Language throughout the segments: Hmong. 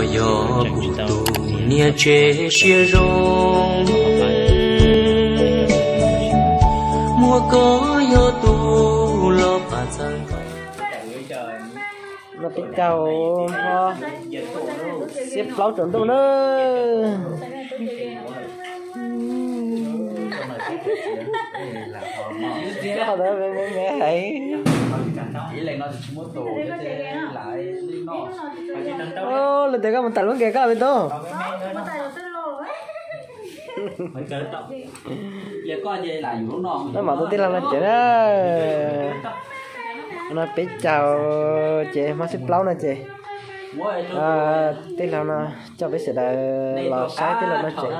Yog kuv tus niam tsev siab zoo, muaj koj yog tus los pab txhawb. No peb caug ho xiab plaub tsaus ntuj na. Qhov ntawd me me me heev. Lawv tias koj mus tawm lub nkeeg koj me tub. Tab mam tus tij laug no ces na, no peb caug ces hmo xiab plaub no ces tij laug no coj peb sawv daws los saib tij laug no ces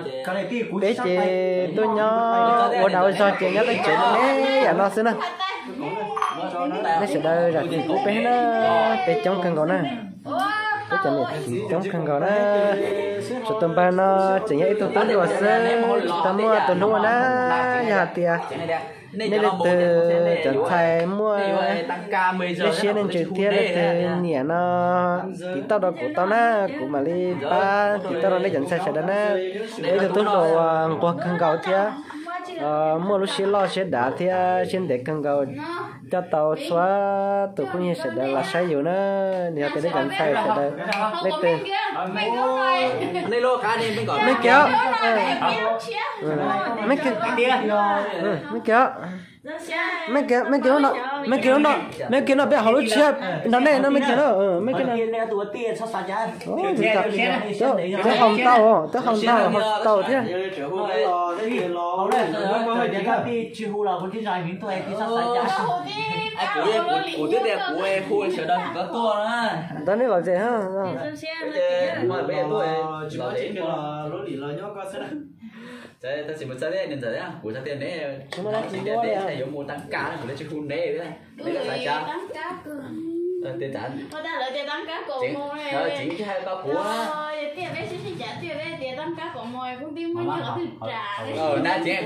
peb ces tuaj nyob ua dag ua zog ces nyob peb tsev no me yam no xwb na. Nej sawv daws zam txim pub peb na, peb coob kawg nkaus na. Peb cov niam txiv coob kawg nkaus na. Tshuav tus npawg no tseem yog ib tug tub hluas xwb, tsis tau muaj tus hlub ua na. Yog hais tias nej leej twg cov ntxhais muaj lub siab nej ntsws thiab leej twg nyiam no, tiv tauj rau kuv tau na, kuv mam li pab tiv tauj rau nej cov ntxhais sawv daws na. Ib tug tub hluas uas nquag kawg nkaus thiab muaj lub siab loj siab dav thiab siab ntev kawg nkaus, coj tau txhua tus phooj ywg sawv daws los saib yus na. Yog tias nej cov ntxhais sawv daws leej twg, me kiv, me kiv, me kiv, me kiv no, me kiv no peb hauv lub tshiab nrog nej no me kiv no, me kiv no. Twb hau ntau, twb hau ntau, hau tsis tau thiab. Kuv twb tias kuv hu sawv daws tsis tau tuaj na. Ntawd nej los ces tab sis mus txog thiab nws ntxawm, kuv txog tias neb, kuv tsis tias neb yuav mus tag kab, kuv tsis hu neb, neb xav cas. Tseev hais tau kuv na, tseev hais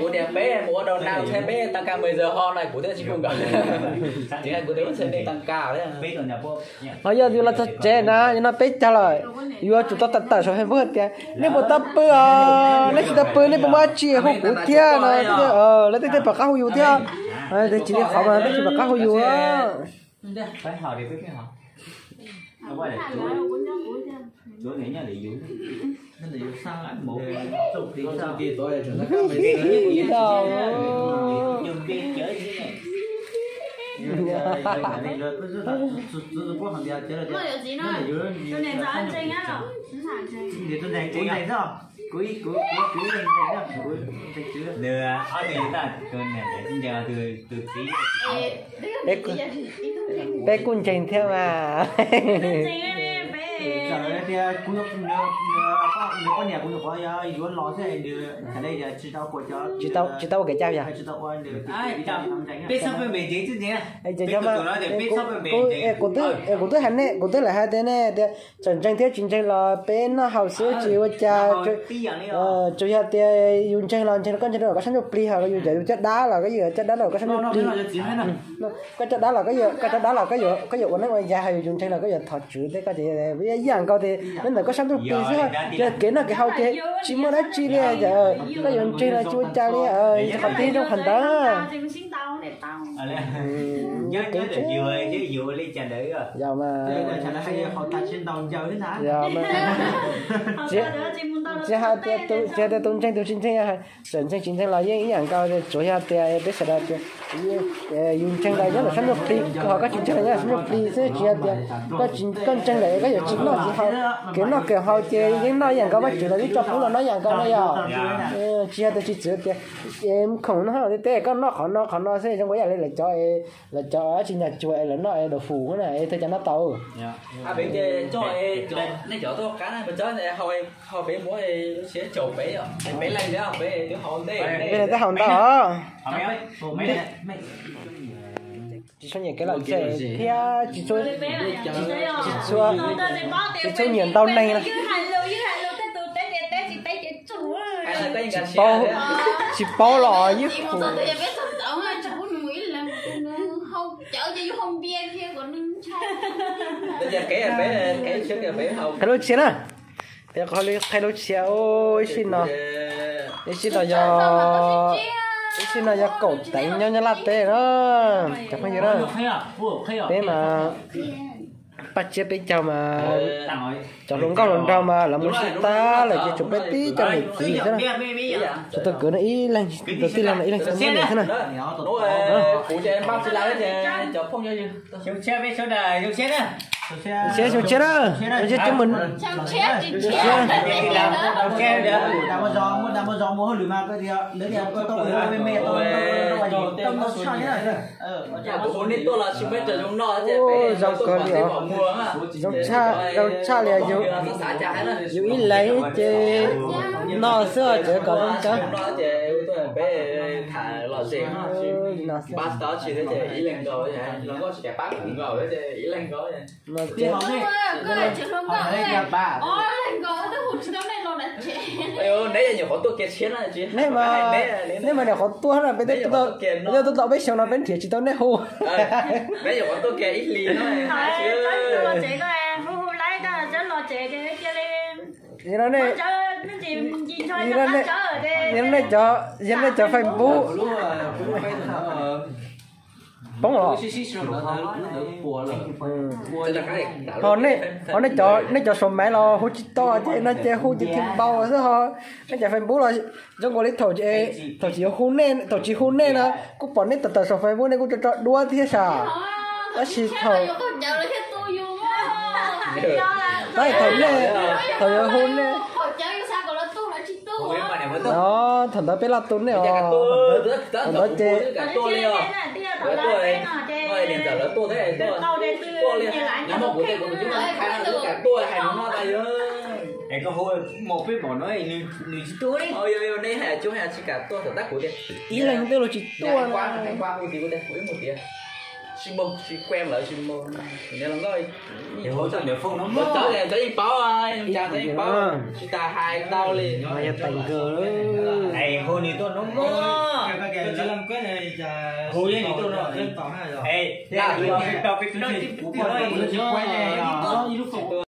kuv tias peb mus ua dau na, txhais peb tag kab mas zaum ho no kuv thiaj tsis hu nkawd. Tseev hais kuv tias txhais nej tag kab. Ho yog yus los txog tsev na, yog no peb caug lawm, yuav tsum tau tawm tawm saum Facebook tias nej puas tau pw os, nej tsis tau pw nej puas muaj dab tsi hu kuv thiab no, lawv thiaj pom qab hu yus thiab. Tsis li qhov mas peb tsis pom qab hu yus. Nws ob nws tus niam ntxawm tus txiv. Peb kuj ntseeg thiab mas. Txawm tias kuv, nws poj niam kuv nyuam qhuav yuav los xwb, nws thaum ntawd tsis tau, tsis tau ua kev cai yog. Peb txhob pw npe ntseeg xwb ntseeg. Kuv twb hais nej, kuv twb lam hais tias nej tias txawm ntseeg thiab tsis ntseeg los peb noj haus xwb tsis ua cas. Tsuas yog tias yus ntseeg los ntseeg los koj ntseeg rau koj sab ntsuj plig, ho yus cov yus caj dab los koj yuav caj dab rau koj sab ntsuj plig. Koj caj dab los koj yuav, koj caj dab los koj yuav ua neej ua yaig, ho yus ntseeg los koj yuav thov tswv tej, koj ces ib yam nkaus tias nyob ntawm koj sab ntsuj plig xwb. Yog kev noj kev haus ces tsis muaj dab tsi li, koj yuav ntseeg los tsis ua cas li, qhov twg zoo qhov ntawd. Yog mas, tsis hais tias tus ntseeg tus tsis ntseeg, txawm ntseeg tsis ntseeg los yeej ib yam nkaus, tsuas yog tias peb sawv daws tias yus ntseeg los nyob ntawm sab ntsuj plig, ho koj tsis ntseeg los nyob sab ntsuj plig xwb, tsis yog tias koj ntseeg lawm koj yuav tsis noj tsis haus. Kev noj kev haus ces yeej noj ib yam nkaus, Vajtswv los yeej tso pub los noj ib yam nkaus na yog. Tsis yog tias tsis txwv tias khoom no teb koj noj qhov no qhov no xwb zoo ua ib yam li lawv cov, lawv cov dab tsi nyuag cuag es lawv noj es dau fus na es thiaj cov noj tau. Peb twb haus ntau os. Tsis tshua nyiam kev lom zem thiab tsis tshua, tsis tshua nyiam ntau neeg na. Tsis paub, tsis paub los yeej hu. Qhia lub tsia na. Peb qhov li qhia lub txhia ib sij no, ib sij no yog, ib sij no yog kaum teev nyob Nyab Laj teb na. Cov phooj ywg na, peb mas paj tsiab peb caug mas cov hluas nkauj hluas nraug mas lawv mus sib tag lawm ces tshuav peb tib co niam txiv xwb na. Tshuav tus kwv no ib leeg, tus tij laug no ib leeg tsis muaj niam xwb na. Xyoo tshiab na, xyoo tshiab na, xyoo tshiab coj mus. Zoo kawg li os. Zoo tshaj li, yus ib leeg ces noj xwb os, tseem kom zoo tshaj. Nej mas, nej mas nyuam qhuav tuaj na, peb twb tuaj tau peb xyoo no peb nrhiav tsis tau nej hu. Yog nej, yog nej cov, yog nej cov Facebook poob los. Ho nej, ho nej cov, nej cov suav maiv los hu tsis tau ces no ces hu ces thiaj npau xwb ho. Nej cov Facebook los zoo nkaus li thaum, thaum tsis hu nej, thaum tsis hu nej na kuj pom nej tawm tawm saum Facebook nej kuj tso tso duab thiab sas. Tab sis thaum, tab sis thaum nej, thaum yuav hu nej, thaum ntawd peb laj tu nej os. Thaum ntawd ces ib leeg twb los tsis tuaj. Yog teem nkawd.